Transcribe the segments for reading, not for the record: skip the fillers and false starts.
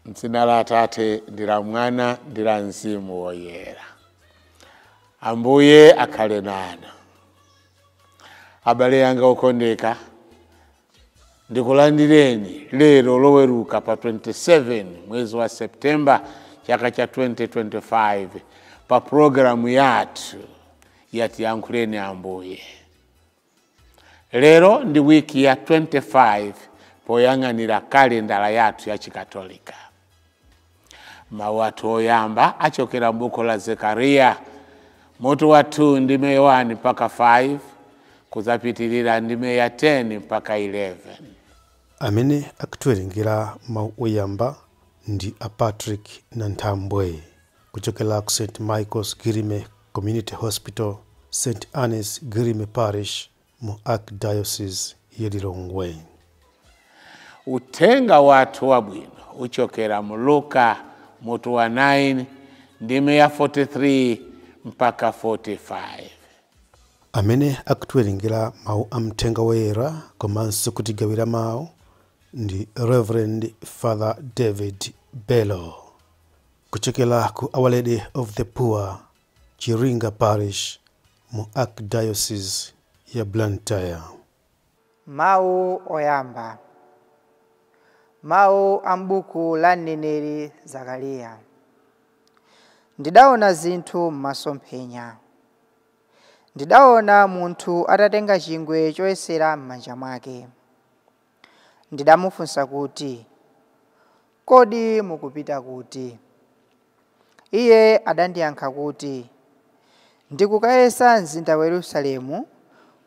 M'dzina la Atate ndi la Mwana ndi la Mzimu Woyera. Ambuye akhale nanu. Abale anga okondeka, ndikulandireni lero Loweruka pa 27 mwezi wa Septemba chaka cha 2025 pa programu yathu ya Tiyankhuleni Ambuye. Lero ndi wiki ya 25 poyang'anira kalendala yathu ya Chikatolika. Mawu athu oyamba achokera m'buku la Zekariya mutu wa 2 ndime 1 mpaka 5 kudzapitirira ndime ya 10 mpaka 11. Amene akutiwerengera mawu oyamba ndi a Patrick Nanthambwe kuchokera ku St Michael's Girime Community Hospital, St Anne's Girime Parish mu Archdiocese ya Lilongwe. Uthenga wathu wabwino uchokera mu Luka mutu wa 9 ndime ya 43 mpaka 45. Amene akutiwerengera mawu a Mthenga Woyera komanso kutigawira mawu ndi Reverend Father David Bello kuchokera ku Our Lady of the Poor, Chiringa Parish mu Archdiocese ya Blantyre. Mawu oyamba. Mawu a m'buku la mneneri Zakariya. Ndidaona zinthu m'masomphenya. Ndidaona munthu atatenga chingwe choyesera m'manja mwake. Ndidamufunsa kuti, "Kodi mukupita kuti?" Iye adandiyankha kuti, "Ndikukayesa mzinda wa Yerusalemu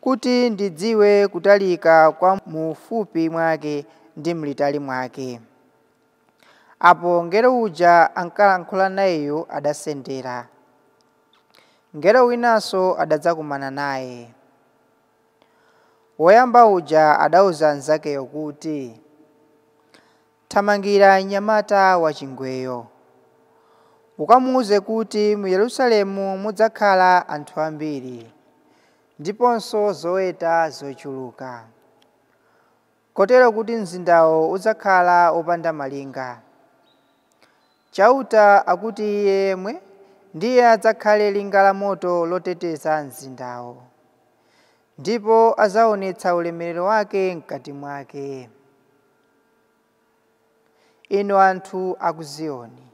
kuti ndidziwe kutalika kwa mufupi mwake ndi mlitali mwake." Apo mngelo uja ankalankhula nayeyo adasendera. Mngelo winanso adadzakumana naye. Woyamba uja adauza mnzakeyo kuti, "Thamangira mnyamata wachingweyo, ukamuwuze kuti mu Yerusalemu mudzakhala anthu ambiri ndiponso zoweta zochuluka, kotero kuti mzindawo udzakhala wopanda malinga. Chauta akuti iye yemwe ndiye adzakhale linga la moto loteteza mzindawo, ndipo adzaonetsa ulemerero wake mkati mwake. Inu anthu a ku Ziyoni,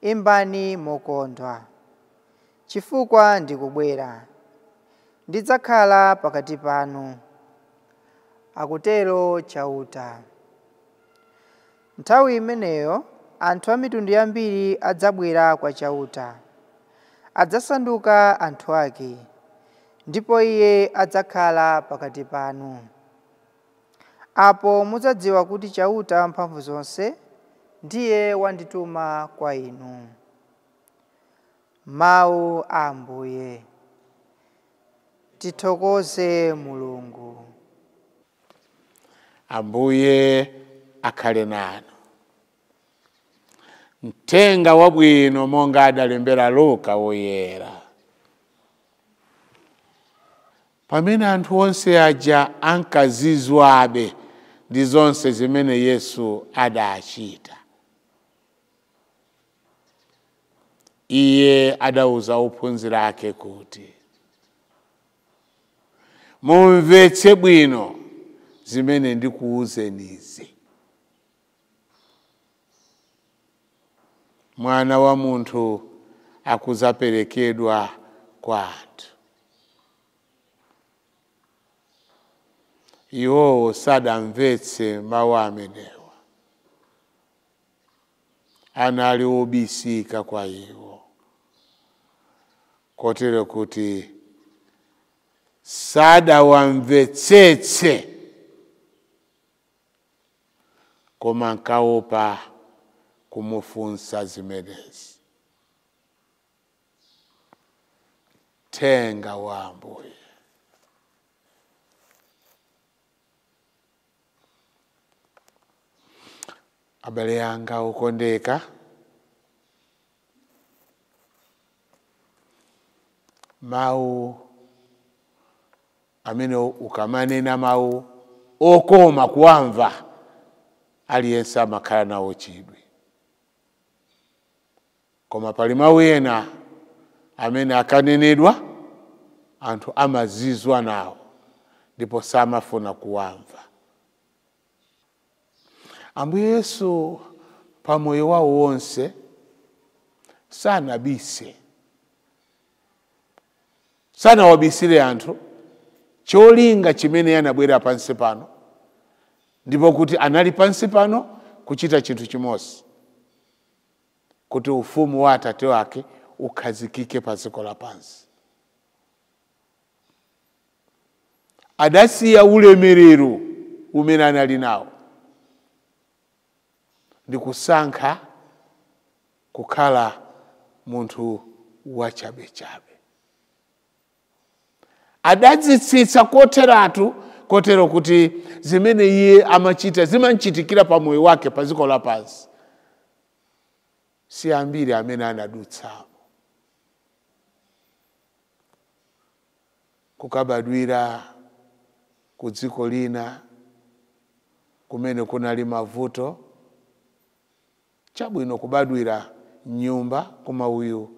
imbani mokondwa, chifukwa ndikubwera, ndidzakhala pakati panu, akutero Chauta. Nthawi imeneyo anthu a mitundu yambiri adzabwera kwa Chauta, adzasanduka anthu ake, ndipo iye adzakhala pakati panu. Apo mudzadziwa kuti Chauta Wamphamvu zonse ndiye wandituma kwa inu." Mawu a Ambuye. Tithokoze Mulungu. Ambuye akhale nanu. Mthenga wabwino monga adalembera Luka woyera. Pamene anthu onse aja ankazizwabe ndi zonse zimene Yesu adachita, iye adauza ophunzira ake kuti, "Mumvetse bwino zimene ndikuwuzenizi. Mwana wa munthu akudzaperekedwa kwa anthu." Iwowo sadamvetse mawu amenewa, anali obisika kwa iwo, kotero kuti sadawamvetsetse, koma nkaopa kumufunsa zimenezi. Thenga wa Ambuye. Abale anga okondeka, mawu amene ukamanena mawu okoma kuwamva, aliyense amakhala nawo chidwi. Koma pali mawu ena amene akanenedwa anthu amazizwa nawo ndipo samafuna kuwamva. Ambuye Yesu pamoyo wawo wonse sanabise, sanawabisire anthu cholinga chimene anabwera pansi pano, ndipo kuti anali pansi pano kuchita chinthu chimodzi, kuti ufumu wa Atate wake ukhazikike pa dziko lapansi. Adasiya ulemerero umene anali nawo ndi kusankha kukhala munthu wachabechabe. Adadzitsitsa kotheratu, kotero kuti zimene iye amachita zimanchitikira pa moyo wake pa dziko lapansi si ambiri amene anadutsamo. Kukabadwira ku dziko lina kumene kunali mavuto, chabwino kubadwira nyumba, koma uyu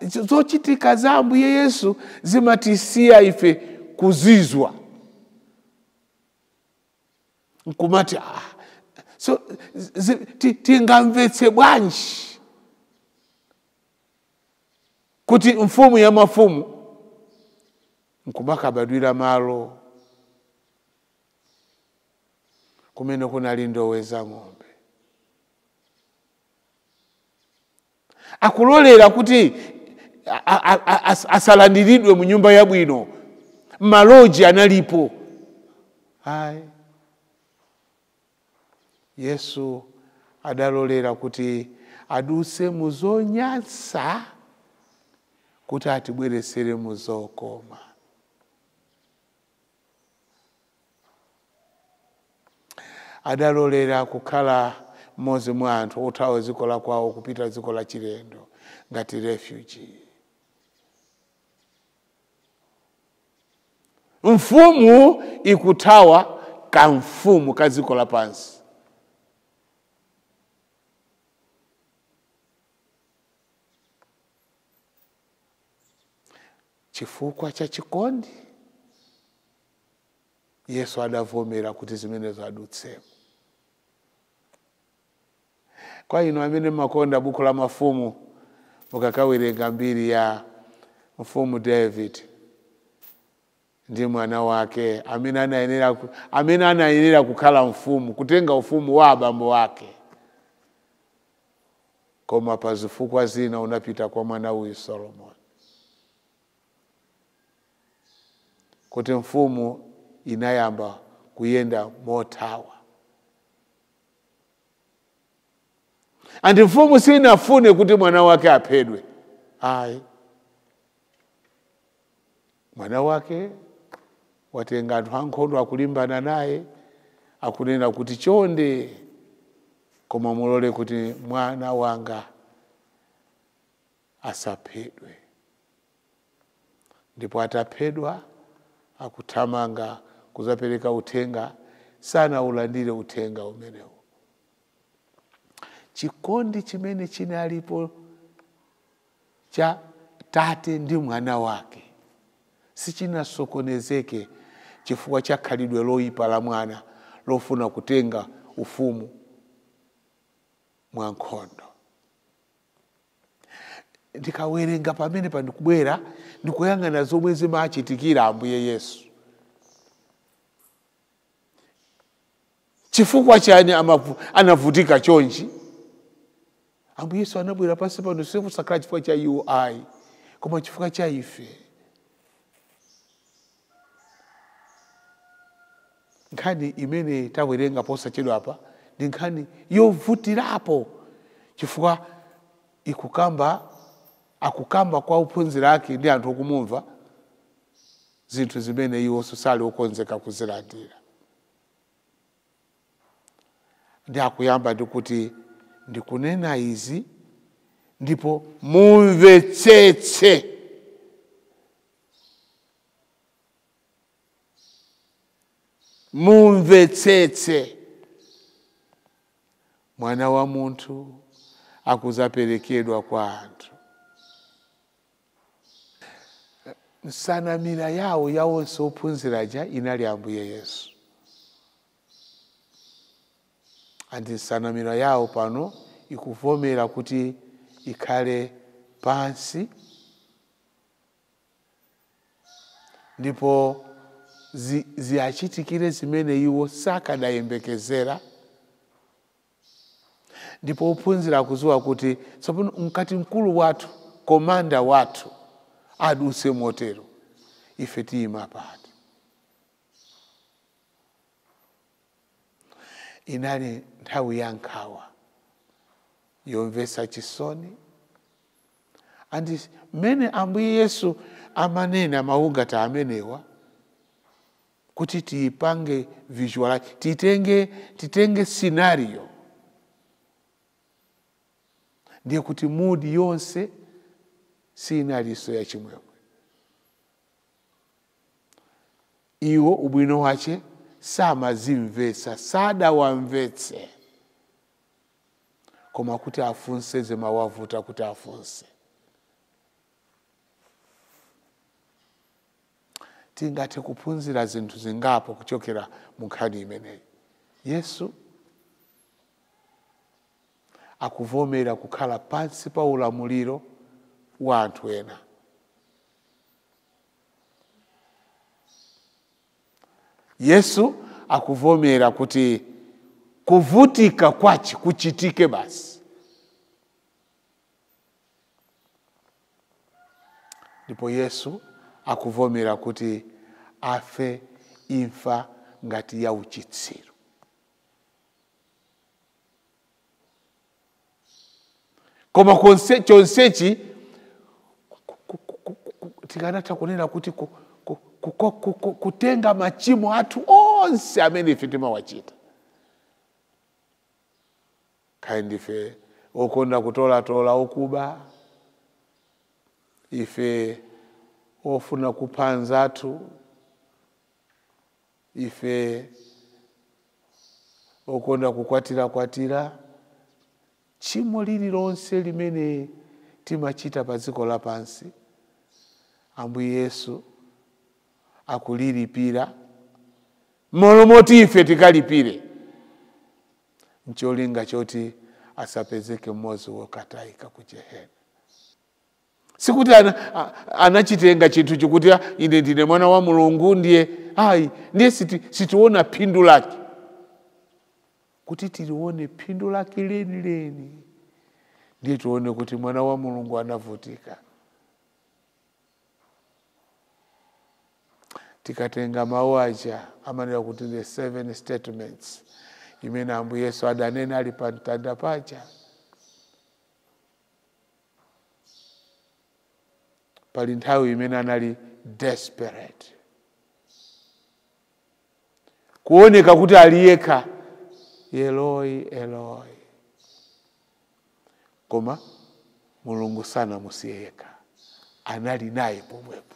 zochitika za Ambuye Yesu zimatisiya ife kuzizwa nkumati so tingamvetse bwanji kuti mfumu ya mafumu nkumakabadwira malo kumene kunali ndowe za ng'ombe. Akulolera kuti asalandiridwe mu nyumba yabwino, maloji analipo. Ayi, Yesu adalolera kuti adutse muzonyansa kuti atibweresere muzokoma. Adalolera kukhala mmodzi mwa anthu othawa dziko la kwawo kupita dziko la chilendo ngati refugee. Mfumu ikuthawa kamfumu ka dziko lapansi. Chifukwa cha chikondi Yesu adavomera kuti zimenezo adutsemo. Kwa inu amene makonda buku la mafumu, mukakawerenga mbiri ya mfumu David ndi mwana wake amene anayenera kukhala mfumu, kutenga ufumu wa abambo wake, koma pa zifukwa zina unapita kwa mwana uyu Solomon, kuti mfumu inayamba kuyenda mothawa. Andi mfumu sinafune kuti mwana wake aphedwe. Ayi, mwana wake watenga anthu ankhondo akulimbana naye, akunena kuti chonde, koma mulole kuti mwana wanga asaphedwe. Ndipo ataphedwa akuthamanga kuzapereka uthenga, sanaulandire uthenga umenewo. Chikondi chimene chinalipo cha tate ndi mwana wake sichinasokonezeke chifukwa cha khalidwe loyipa la mwana lofuna kutenga ufumu mwa nkhondo. Ndikawerenga pamene pandikubwera ndikuyang'ana zomwe zimachitikira Ambuye Yesu. Chifukwa chani anavutika chonchi? Ambuye Yesu anabwera pansi pano sikusakhala chifukwa cha iwo ayi, koma chifukwa cha ife. Nkhani imene tawerenga posachedwa apa ndi nkhani yovutirapo, chifukwa akukamba kwa ophunzira ake ndi anthu okumumva zinthu zimene iwonso sali okonzeka kuzilandira. Ndi akuyamba ndikuti ndikunena izi ndipo mumvetsetse. Mumvetsetse. Mwana wa munthu Akuzaperekedwa kwa anthu. Nsanamira yawo yawonse ophunziraja inali Ambuye Yesu. Andi nsanamira yawo pano ikuvomera kuti ikhale pansi, ndipo ziachitikire zimene iwo sakadayembekezera. Ndipo ophunzira akudziwa kuti tsopano mkati mkulu wathu, komanda wathu adutse motero, ife tiyima pati. Inali nthawi ya nkhawa yomvetsa chisoni. Andi mmene Ambuye Yesu amanena maungata amenewa kuti tiyipange visualize, titenge scenario, ndiye kuti mudi yonse sinalinso ya chimwemwe. Iwo ubwino wache samazimvetsa, sadawamvetse, koma kuti afunse zimawavuta kuti afunse. Tingathe kuphunzira zinthu zingapo kuchokera mu nkhani imeneyi. Yesu akuvomera kukhala pansi pa ulamuliro wa anthu ena. Yesu akuvomera kuti kuvutika kwachi kuchitike basi. Ndipo Yesu akuvomera kuti afe imfa ngati ya uchitsiru. Koma chonsechi tikanatha kunena kuti kutenga machimo athu onse amene ife timawachita. Kaya ndife okonda kutolatola okuba, ife ofuna kupha anzathu, ife okonda kukwatira-kwatira, tchimo lililonse limene timachita pa dziko lapansi, Ambuye Yesu akulilipira molomoti ife tikalipire, ncholinga choti asapezeke mmodzi wokatayika ku jehena. Sikuti anachitenga chinthu chikuti ine ndine mwana wa Mulungu ndiye ayi, ndiye sitiona phindu lake. Kuti tilione phindu lake lenileni, ndiye tione kuti mwana wa Mulungu anavutika. Tikatenga mawu aja amanena kuti the 7 statements imene Ambuye Yesu adanena ali pa mtanda paja, pali nthawi imene anali desperate, kuoneka kuti ali yekha, Eloi Eloi, koma Mulungu sanamusiye yekha, anali naye pomwepo.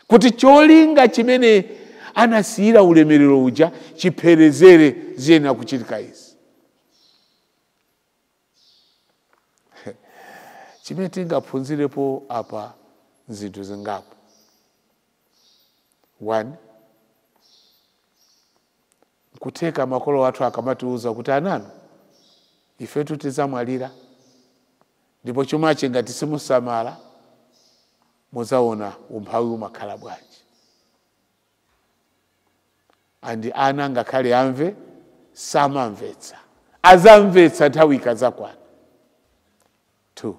Kuti cholinga chimene anasiyira ulemerero uja chipherezere ziyenera kuchitika izi. Chimene tingaphunzirepo apa zinthu zingapo. 1, nkutheka makolo athu akamatiuza kuti ananu ifetu tizamwalira, ndipo chumachi ngati simusamala muzaona umphawi umakhala bwanji. Andi ana ngakhale amve samamvetsa, azamvetsa nthawi ikadzakwana. 2,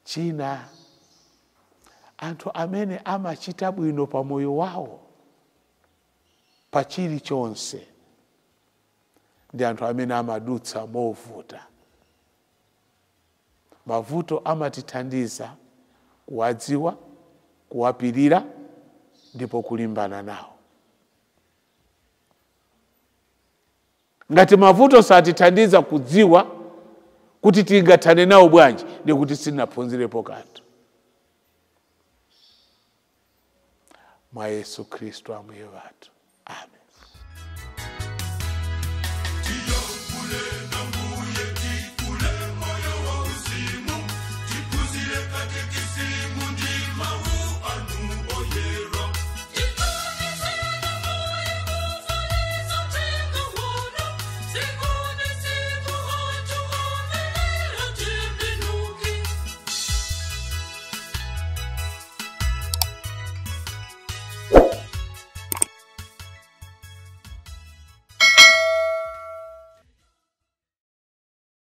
china, anthu amene amachita bwino pa moyo wawo pa chilichonse ndi anthu amene amadutsa movuta. Mavuto amatithandiza kuwadziwa, kuwapirira ndipo kulimbana nawo. Ngati mavuto satithandiza kudziwa kuti tingathane nawo bwanji, ndi kuti sitinaphunzirepo kanthu. Mwa Yesu Khristu Ambuye wathu. Amen.